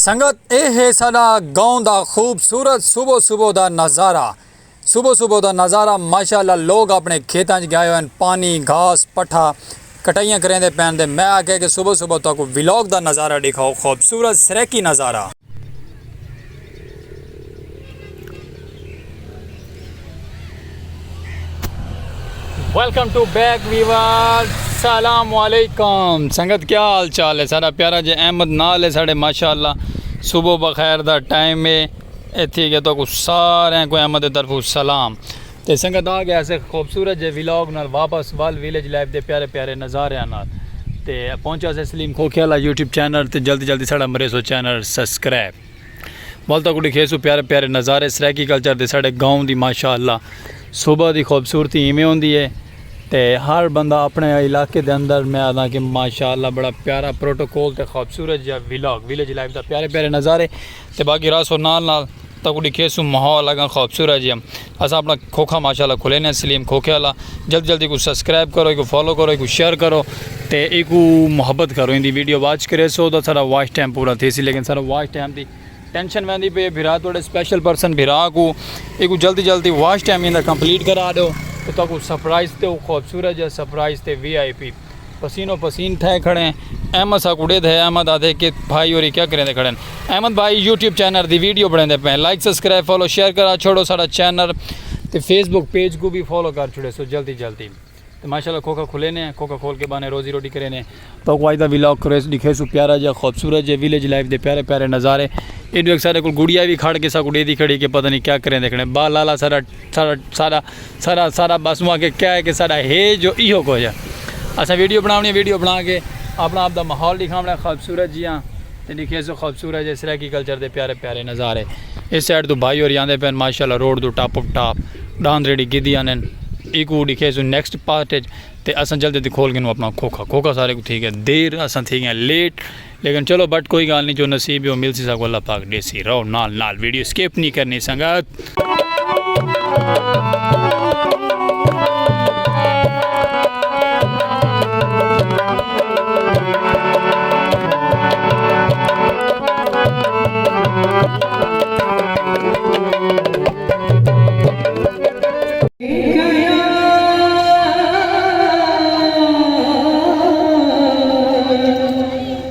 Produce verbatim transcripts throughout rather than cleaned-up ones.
سنگت، اے ہے ساݙا گاؤں دا خوبصورت صبح صبح دا نظارہ۔ صبح صبح دا نظارہ، ماشاءاللہ، لوگ اپݨے کھیتاں 'چ ڳئے ہوئے ہن، پانی، گھاس، پٹھا کٹائیاں کریندے پئن۔ تے میں آکھیا کہ صبح صبح تہاکوں ولاگ دا نظارہ ݙکھاؤ، خوبصورت سرائیکی نظارہ۔ ویلکم ٹو بیک ویورز، السلام علیکم۔ سنگت، کیا حال چال ہے؟ ساݙا پیارا جے احمد نال ہے ساݙے، ماشاءاللہ۔ صبح بخیر دا ٹائم ہے۔ اتھی گیا تو کو سارے کو احمد دی طرفوں سلام۔ تے سنگت، آ گیا اسے خوبصورت جے ولاگ نال واپس، ول ویلیج لائف دے پیارے پیارے نظاریاں نال۔ تے پہنچا سے سلیم کھوکھے والا یوٹیوب چینل، تے جلدی جلدی ساݙا مریسو چینل سبسکرائب۔ ول تہاکوں ݙکھیسوں پیارے پیارے نظارے سرائیکی کلچر دے، ساݙے گاؤں دی ماشاءاللہ صبح دی خوبصورتی ایویں ہوندی ہے۔ تے ہر بندہ اپݨے علاقے دے اندر، میں آہداں کہ ماشاءاللہ بڑا پیارا پروٹوکول تے خوبصورت جیہا ولاگ، ویلیج لائف دا پیارے پیارے نظارے۔ تے باقی رہسو نال نال، تہاکوں ݙکھیسوں ماحول اڳاں خوبصورت جیہا۔ اساں اپݨا کھوکھا ماشاءاللہ کھلے نے سلیم کھوکھے والا۔ جلدی جلدی کو سبسکرائب کرو، کو فالو کرو، کو شیئر کرو، تے ایکو محبت کرو۔ ایندی ویڈیو واچ کریسو تاں ساݙا واچ ٹائم پورا تھیسی، لیکن ساݙا واچ ٹائم دی ٹینشن ویندی پئی ہے۔ بھرا، تہاݙے اسپیشل پرسن بھرا کو، ایکو جلدی جلدی واچ ٹائم ایندا کمپلیٹ کرا ݙیو، تے تہاکوں سرپرائز تے او خوبصورت جیہا سرپرائز تے وی آئی پی پسینو پسین تھئے کھڑے ہیں۔ احمد ساکوں ݙیدھے، احمد آہدے کہ بھائی ہوری کیا کریندے کھڑے ہیں؟ احمد بھائی یوٹیوب چینل دی ویڈیو بݨیندے پئے ہیں۔ لائک، سبسکرائب، فالو، شیئر کرا چھوڑو ساݙا چینل، تے فیس بک پیج کو بھی فالو کر چھوڑیسو جلدی جلدی۔ تے ماشاءاللہ کھوکھا کھلے نے، کھوکھا کھول کے بہانے روزی روٹی کرے نے۔ تہاکوں اڄ دا ولاگ کریس، ݙکھیسوں پیارا جیہا خوبصورت جیہے ویلیج لائف دے پیارے پیارے نظارے۔ ایݙو ہک ساݙے کول گڑیا وی کھڑ کے ساکوں ݙیدھی کھڑی کہ پتہ نہیں کیا کریندے کھڑے۔ با لالا ساݙا، ساݙا، ساݙا، ساݙا، ساݙا بس اوں آکھے کیا ہے کہ ساݙا ہے جو ایہو کجھ ہے۔ اساں ویڈیو بݨاوݨی ہے، ویڈیو بݨا کے اپݨا آپ دا ماحول ݙکھاوݨا ہے خوبصورت جیہاں۔ تے ݙکھیسوں خوبصورت جیہے سرائیکی کلچر دے پیارے پیارے نظارے۔ اس سائیڈ توں بھائی ہوری آندے پئے ہن، ماشاءاللہ روڈ توں ٹاپ ٹاپ ڈاند ریڑھی گھدی آندے ہن۔ ایکوں ݙکھیسوں نیکسٹ پارٹ اچ۔ تے اساں جلدی جلدی کھول گھنوں اپݨا کھوکھا۔ کھوکھا سارے کوں تھی ڳئے دیر، اساں تھی ڳئے لیٹ، لیکن چلو بٹ کوئی ڳالھ نہیں، جو نصیب ہے او ملسی ساکوں، اللہ پاک ݙیسی۔ رہو نال نال، ویڈیو سکپ نہیں کرنی سنگت۔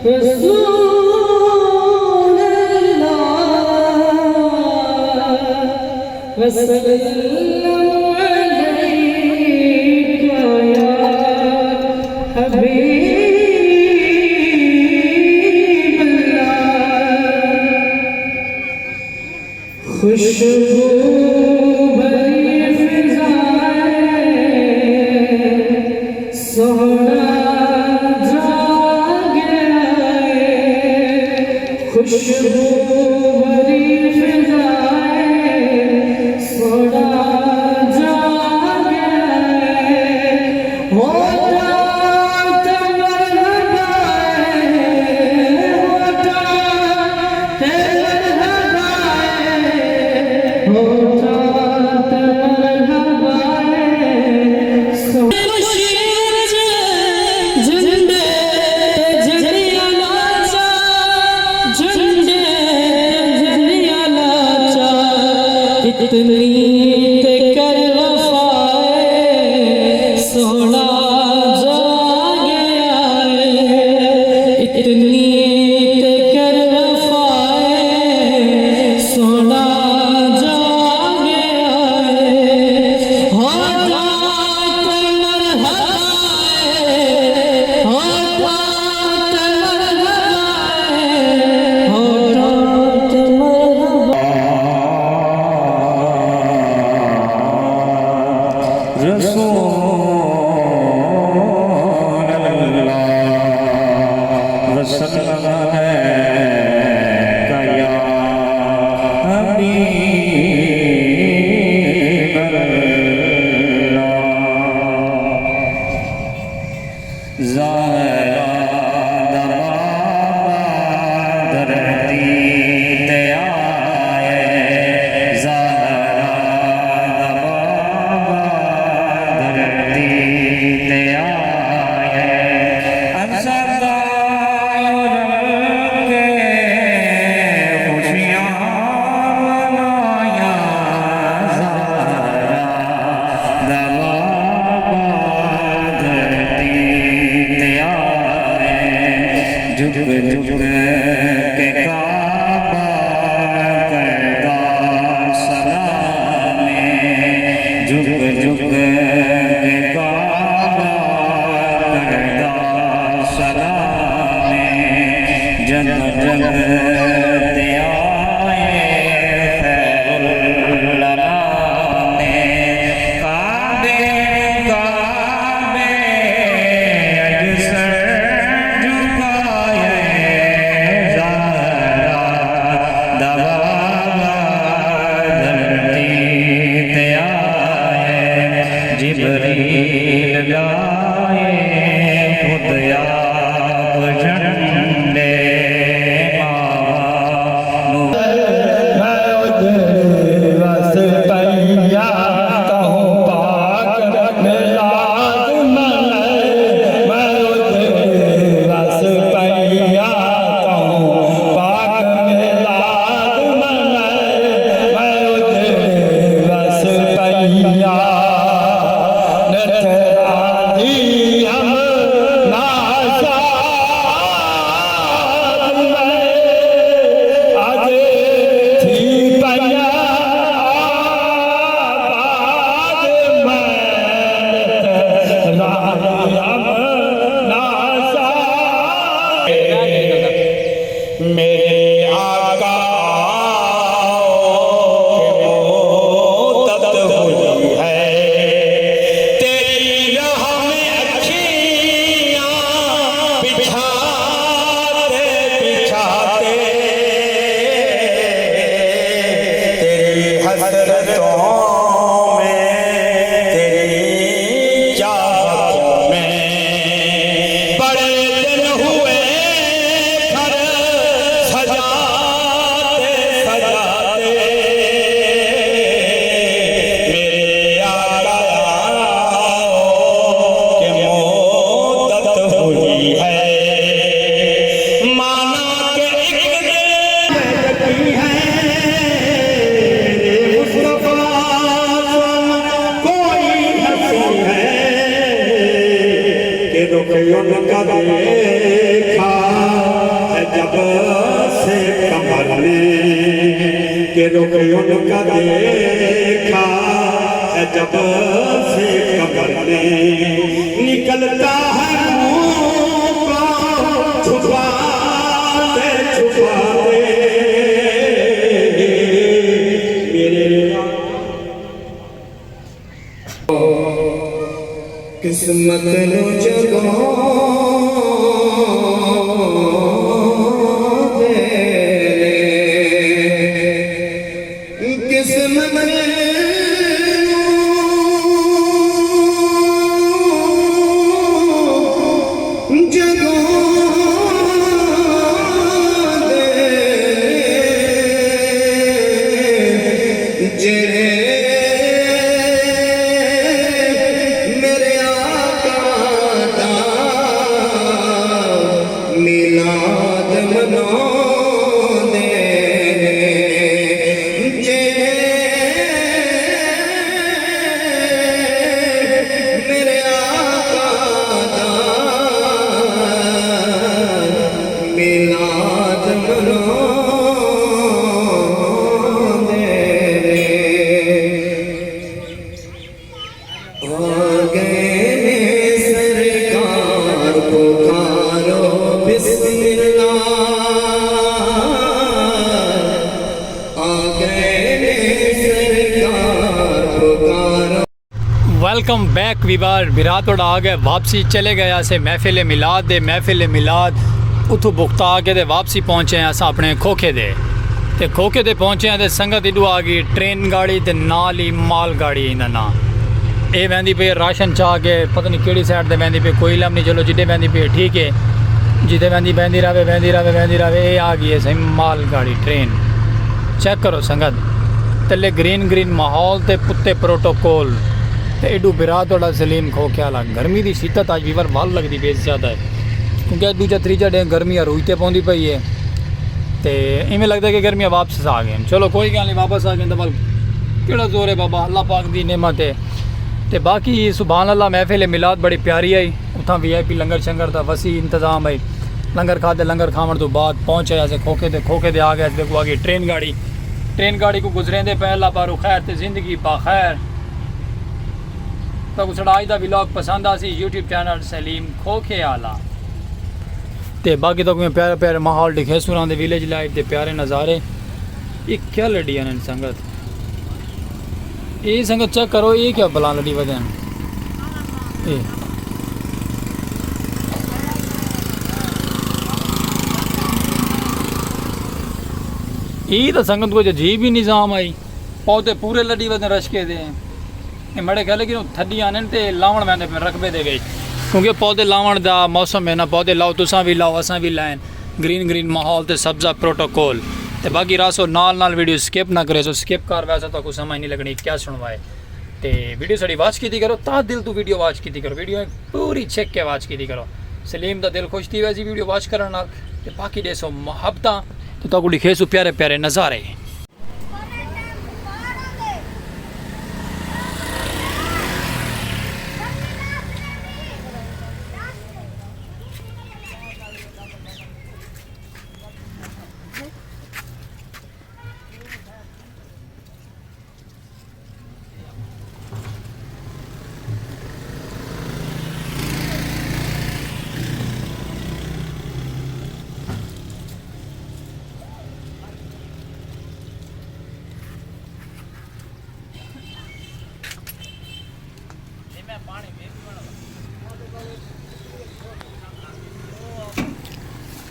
رسول اللہ، وسلم علیک یا حبیب اللہ۔ خوشبو بھری فضائیں، سوہݨا جاڳ آئے۔ خوشبو بھری فضائیں، سوہݨا جاڳ آئے۔ ہوٹاں تے مرحبا ہے، ہوٹاں تے مرحبا ہے، ہوٹاں تے مرحبا ہے۔ جھنڈے تے جھنڈیاں لاچا، جھنڈے تے جھنڈیاں لاچا، اتنی تے کر وفا اے، سوہݨا جاڳ آئے۔ اتنی تے کر وفا اے، سوہݨا جاڳ آئے۔ ہوٹاں تے مرحبا اے، ہوٹاں تے مرحبا اے، ہوٹاں تے مرحبا۔ تے آئے خیر الانام، کعبے کعبے اڄ سر جھکائے زہرا دا بابا، دھرتی تے آئے جبریل ڳائے خود آپ جھنڈے ماوا نو۔ میں اجڑ وس پئیا تہوں پاک میلاد منائے، میں اجڑ وس پئیا تہوں پاک میلاد منائے، میں اجڑ وس پئیا نتھراں دی ہم ناشاد میں، اڄ تھی پئیا آباد میں، نتھراں دی ہم ناشاد۔ میرے آقا، آؤ کہ مدت ہوئی ہے، تیری راہ میں اکھیاں بچھاتے بچھاتے، تیری حسرتوں میں، تیری چاہتوں میں، بڑے دن ہوئے گھر سجاتے سجاتے، میرے آقا، آؤ کہ مدت ہوئی ہے، مانا کہ ایک دن لگی ہے، مصطفیٰ سن کوئی ہنسی ہے، کہ رخ ان کا دیکھا ہے جب سے قمر نے، کہ رخ ان کا دیکھا ہے جب سے قمر نے، نکلتا ہے منہ کو چھپاتے چھپاتے، میرے قسمت نوں جگاندے نے، قسمت نوں جگاندے نے، جیڑھے میرے آقا دا میلاد مناندے نے، جیڑھے میرے آقا دا میلاد مناندے نے۔ آ ڳئے نے سرکار، پکارو بسم اللہ۔ آ ڳئے نے سرکار، پکارو۔ ویلکم بیک ویور، بھرا تہاݙا آ ڳئے واپسی، چلے ڳئے اسے محفل میلاد دے، محفل میلاد اتھوں بھگتا کے تے واپسی پہنچے ہیں اساں اپݨے کھوکھے دے۔ تے کھوکھے تے پہنچے ہیں تے سنگت ایݙو آ ڳئی ٹرین گاڑی تے نال ہی مال گاڑی ایندا ناں۔ اے ویندی پئی راشن چا کے، پتہ نہیں کیڑھی سائیڈ تے ویندی پئی، کوئی علم نہیں، چلو جݙے ویندی پئی ٹھیک ہے، جتھے ویندی، ویندی رہوے، ویندی رہوے، ویندی رہوے۔ اے آ ڳئی ہے سائیں مال گاڑی ٹرین۔ چیک کرو سنگت، تلے گرین گرین ماحول تے اتے پروٹوکول۔ تے ایݙو بھرا تہاݙا سلیم کھوکھے آلا۔ گرمی دی شدت اڄ ویور ول لڳدی پئی زیادہ ہے، کیونکہ اڄ ݙوجھا تریجھا ݙینہہ گرمی عروج تے پوندی پئی ہے۔ تے ایویں لڳدا ہے کہ گرمیاں واپس آ ڳئین۔ چلو کوئی ڳالھ نہیں، واپس آ ڳئین تاں ول کیڑھا زور ہے بابا، اللہ پاک دی نعمت ہے۔ تے باقی سبحان اللہ، محفل میلاد بڑی پیاری آئی۔ اتھاں وی آئی پی لنگر شنگر دا وسیع انتظام ہے۔ لنگر کھادے، لنگر کھاوݨ توں بعد پہنچ آئے اسے کھوکھے تے، کھوکھے تے آ ڳئے اسے، ݙیکھو آ ڳئی ٹرین گاڑی۔ ٹرین گاڑی کوں گزریندے پئے، اللہ پاروں خیر تے زندگی با خیر۔ تہاکوں ساݙا اڄ دا ولاگ پسند آسی، یوٹیوب چینل سلیم کھوکھے آلا۔ تے باقی تہاکوں پیارے پیارے ماحول ݙکھیسوں راندے، ویلیج لائف دے پیارے نظارے۔ اے کیا لݙی آندن سنگت؟ اے سنگت چیک کرو، اے کیا بلا لݙی ودن؟ اے۔ اے تاں سنگت کجھ عجیب ہی نظام ہئی۔ پودے پورے لݙی ودن رشکے دے۔ اے مڑے خیال ہے کہ تھڈی آندن تے لاوݨ ویندے پئے رقبے دے وچ۔ کیونکہ پودے لاوݨ دا موسم ہے نا، پودے لاؤ، تساں وی لاؤ، اساں وی لائن۔ گرین گرین ماحول تے سبزہ پروٹوکول۔ تے باقی رہسو نال نال، ویڈیو سکپ نہ کریسو، سکپ کر ویسو تہاکوں سمجھ نہیں لگݨی کیا سݨوائے۔ تے ویڈیو ساݙی واچ کیتی کرو، تہہ دل توں ویڈیو واچ کیتی کرو، ویڈیو پوری چھک کے واچ کیتی کرو۔ سلیم دا دل خوش تھی ویسی ویڈیو واچ کرݨ نال۔ تے باقی ݙیسو محبتاں تے تہاکوں ݙکھیسوں پیارے پیارے نظارے۔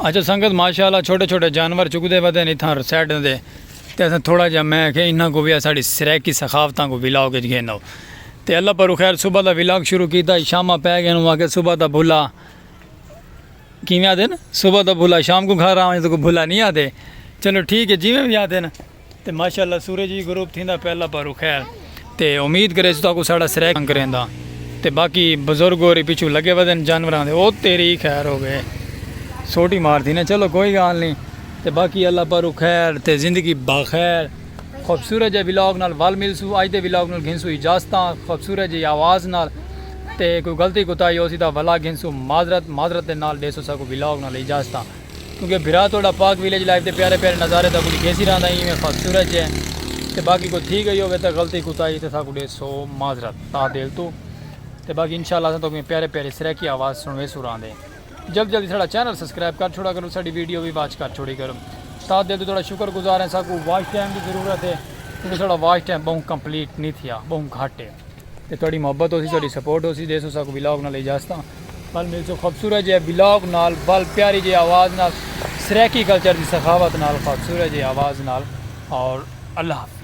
اچھا سنگت، ماشاءاللہ چھوٹے چھوٹے جانور چکدے ودن اتھاں سائیڈ دے۔ تے اساں تھوڑا جہا، میں کہ انہاں کو بھی ساڑی سرائیکی ثقافتاں کو ولاگ وچ گھن آؤ۔ تے اللہ پر خیر، صبح دا ولاگ شروع کیتا، شامہ پے گئے، انہوں آکھے صبح دا بھلا کیویں آدھے نا، صبح دا بھلا شام کو گھر آویں تو کو بھلا نہیں آدھے۔ چلو ٹھیک ہے، جیویں بھی آدھے نا۔ تے ماشاءاللہ سورج ہی غروب تھیندا پیا، اللہ پاروں خیر۔ تے امید کرے سو تاکو ساڑا سرائیک کریندا۔ تے باقی بزرگ ہوری پچھو لگے ودن جانوراں دے، او تیری خیر ہو گئے۔ سوٹی مار تھی نا، چلو کوئی گال نہیں۔ تے باقی اللہ پاروں خیر تے زندگی بخیر۔ خوبصورت جے ولاگ نال ول ملسو، اج دے ولاگ نال گھنسو اجازتاں، خوبصورت جے آواز نال۔ تے کوئی غلطی کوتاہی ہوسی تاں ولا گھنسو معذرت، معذرت دے نال ݙیسو ساکو ولاگ نال اجازتاں۔ کیونکہ بھرا تہاݙا پاک ویلیج لائف دے پیارے پیارے نظارے تہاکوں ݙکھیسی رہندا ایں، ایویں خوبصورت جے۔ تے باقی کوئی تھی ڳئی ہووے تاں غلطی کوتاہی تے ساکوں ݙیسو معذرت تہہ دل توں۔ تے باقی انشاءاللہ اساں تہاکوں پیارے پیارے سرائیکی آواز سݨویسوں راہندے۔ جلد جلدی ساݙا چینل سبسکرائب کر چھوڑا کرو، ساݙی ویڈیو وی واچ کر چھوڑی کرو۔ تہہ دل توں تہاݙا شکر گزار ہیں، ساکوں واچ ٹائم دی ضرورت ہے، کیونکہ ساݙا واچ ٹائم ٻہوں کمپلیٹ نہیں تھیا، ٻہوں گھٹ ہے۔ تے تہاݙی محبت ہوسی، تہاݙی سپورٹ ہوسی، ݙیسو ساکوں ولاگ نال اجازتاں۔ ول ملسوں خوبصورت جے ولاگ نال، ول پیاری جے آواز نال، سرائیکی کلچر دی سخاوت نال، خوبصورت جے آواز نال۔ اور اللہ حافظ۔